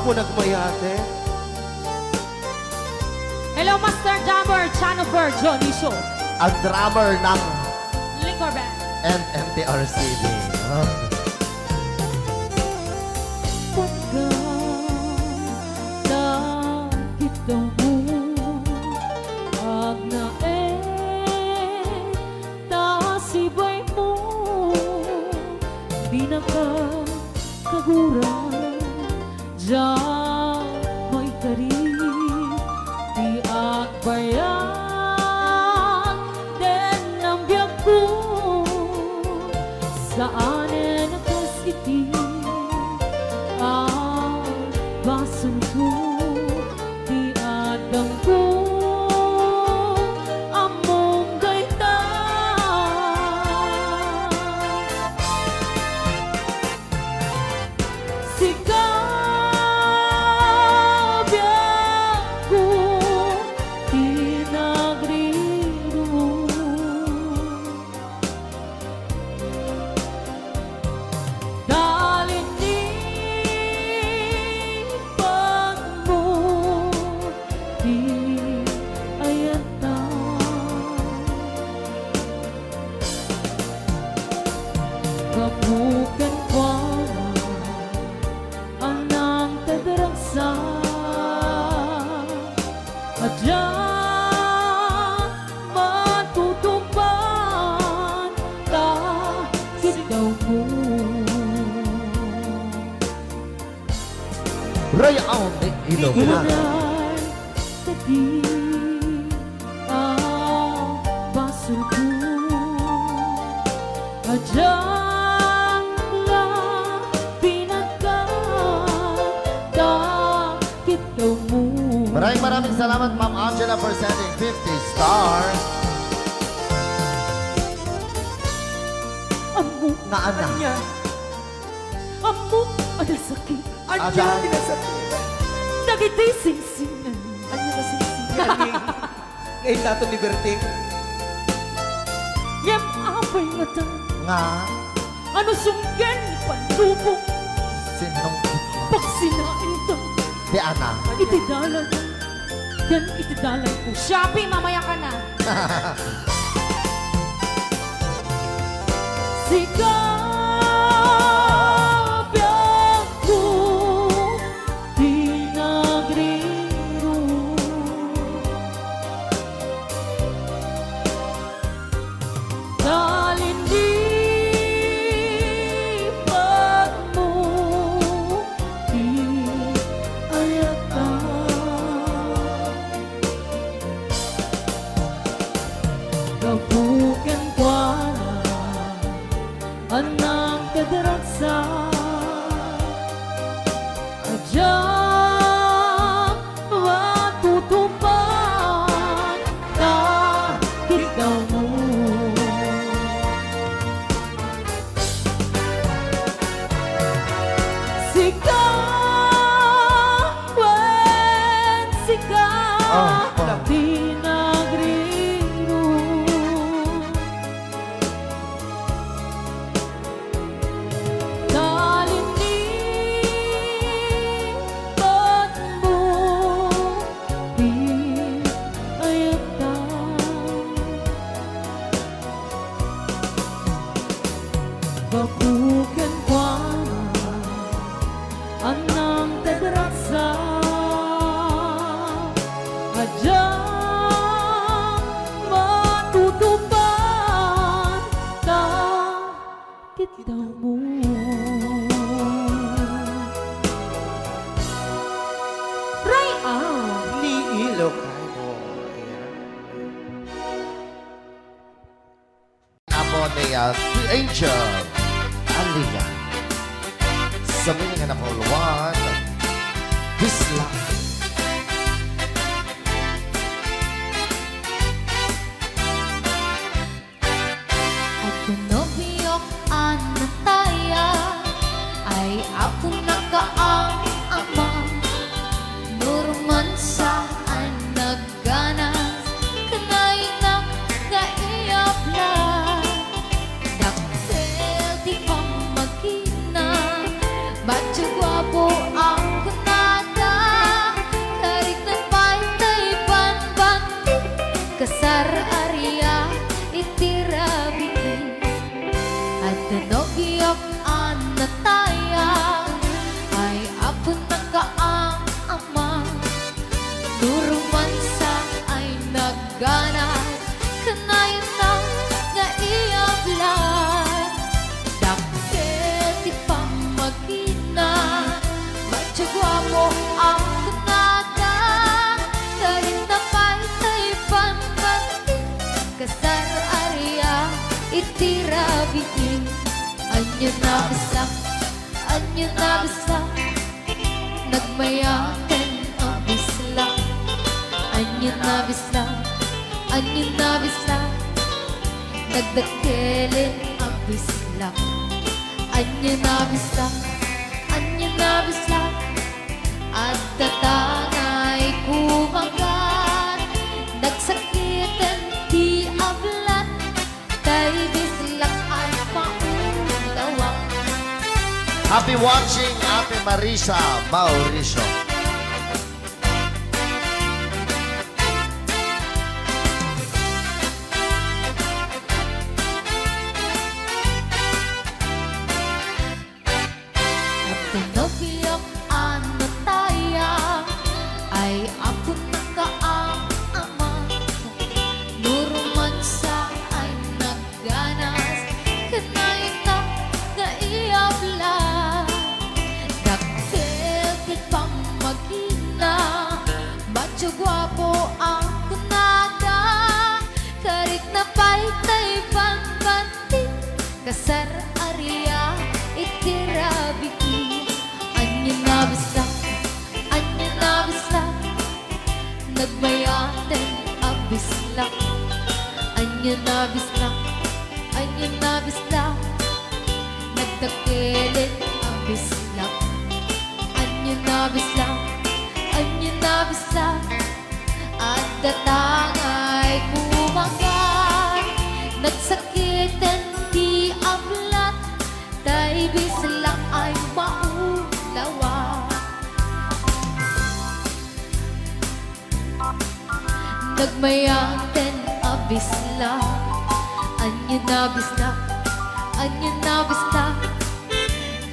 Mo nagmayate. Hello, Master Drummer Jennifer Dionisio. Ang drummer ng Liquor Band. M T R C B. Ah. Pagka nakita mo, agnaed ta sibay mo, di na ka kagura, diak maikari ti agbayag ken biagko. Saanen a kas iti a basolko, ti addangko ammom dayta. Sika, biagko, ti nagrirumong. Dalin ni pagmo ti ayanta. Gapu kenkuana, anang tadaragsa, a diak matutungpal ta kidawmo. Rayaw ni Ilongnan. Uray ta di a basolko, a diak la pinagka ta kidawmo. Maraming, maraming salamat, Ma'am Angela, for sending fifty stars. Ammok. Nga, ana. Ania? Ammok a nasakit. Ania? Ada. Ti nasakit? Dagiti singsingan. Ania nga singsingan? Nga indaton ni Berting? Ngem apay ngata? Nga? Ano sungken ni panlubong? Sinong gitna? Pagsinainta. Ti ana. Iti dalan. Ken iti dalan ko. Shopee, mamaya ka na. Sika, biagko, ti nagrirumong. Talindipatmo ti ayatna. Gapu kenkuana, anang tadaragsa, a diak matutungpal ta kidawmo. Sika, wen sika, ah, ah, ti nagrirumong. Talindipatmo ti ayatna. Gapu kenkuana, anang tadaragsa, a diak matutungpal ta kidawmo. Ray-am ni Ilocano. Ayan. Amo ni, ah, The Angel Alia. Sa meaning na call one, this love. Adda nobiok a natayag, ay apona ken ama. No romansa a nagganas, kanaynak nga iyablag. Dakkel ti pammagina, batio guapo a kunana. Ar-aria iti rabii, adda nobiok a natayang, ay Apo, nakaam-ama. Turumansa ay nagganas, kanayon nga iablan. Dakkel ti pammagina, matio guapo a kunada, karit na pay tay bambanti, kasar-aria iti rabii. Ania a bislak, ania a bislak, nagmayaten a bislak. Ania a bislak, ania a bislak, nagdakkelen a bislak. Ania a bislak, ania a bislak, adda tangay kumagan, nagsakiten ti ablat, tay bislak ay maulawa. Happy watching, Ate Marisa Mauricio. Adda nobiok a natayang, ay Apo, nakaam-ama. Turumansa ay nagganas, kanayon nga iablan. Dakkel ti pammagina, matio guapo a kunada, karit na pay tay bambanti, kasar-aria iti rabii. Ania a bislak, ania a bislak, nagmayaten a bislak. Ania a bislak, ania a bislak, nagdakkelen a bislak. Ania a bislak, ania a bislak, adda tangay kumagan, nagsakiten ti ablat, tay bislak ay maulawa. Nagmayaten a bislak, ania a bislak, ania a bislak,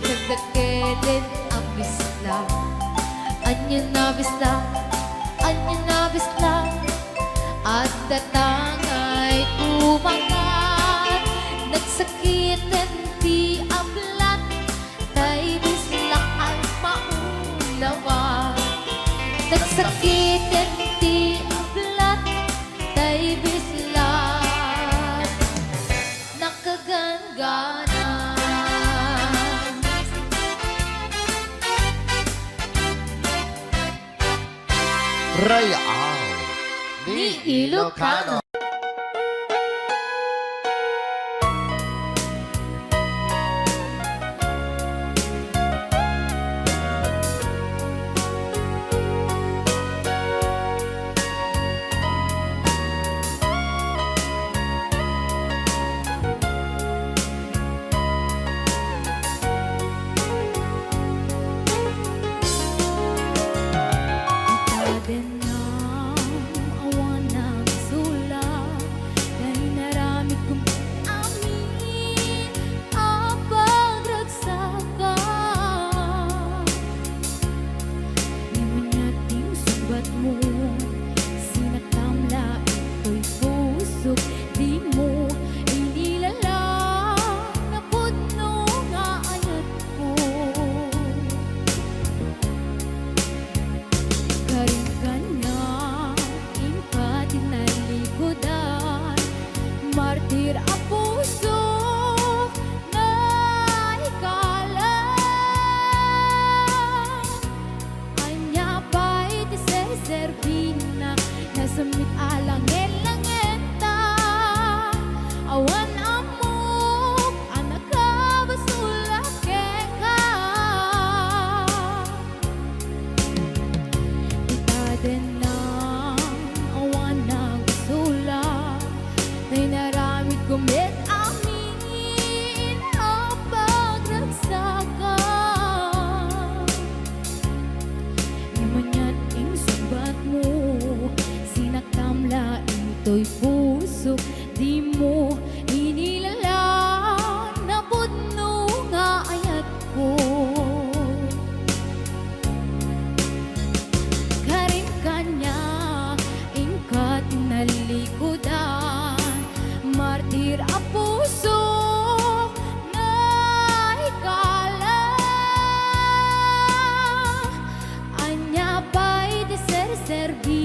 nagdakkelen a bislak. Ania a bislak, ania a bislak, adda tangay kumagan, nagsakiten ti ablat, tay bislak ay maulawa. Nagsakiten ti ablat, tay bislak nakaganggana. Ray-aw ni Ilocano. Awan nagsulat, tay naramid kong amin a pagragsakak. Ngem ania ti sungbatmo, sinaktam la itoy pusok, dimo inilala, napudno nga ayat ko. Karin kaniak inka tinalikudan, martir a pusok, naikalan. Ania pay ti seserbina, nasemmit a langet-langetta, awan ammok a nakabasol a kenka. Ita dennang awan nagsulat, tay naramid ko met amin a pagragsakak. Ngem ania ti sungbatmo, sinaktam la Toy pusok, dimo inilala napudno nga ayatko. Karin kaniak inkat nalikudan, martir a pusok, naikala. Ania pay ti serserbi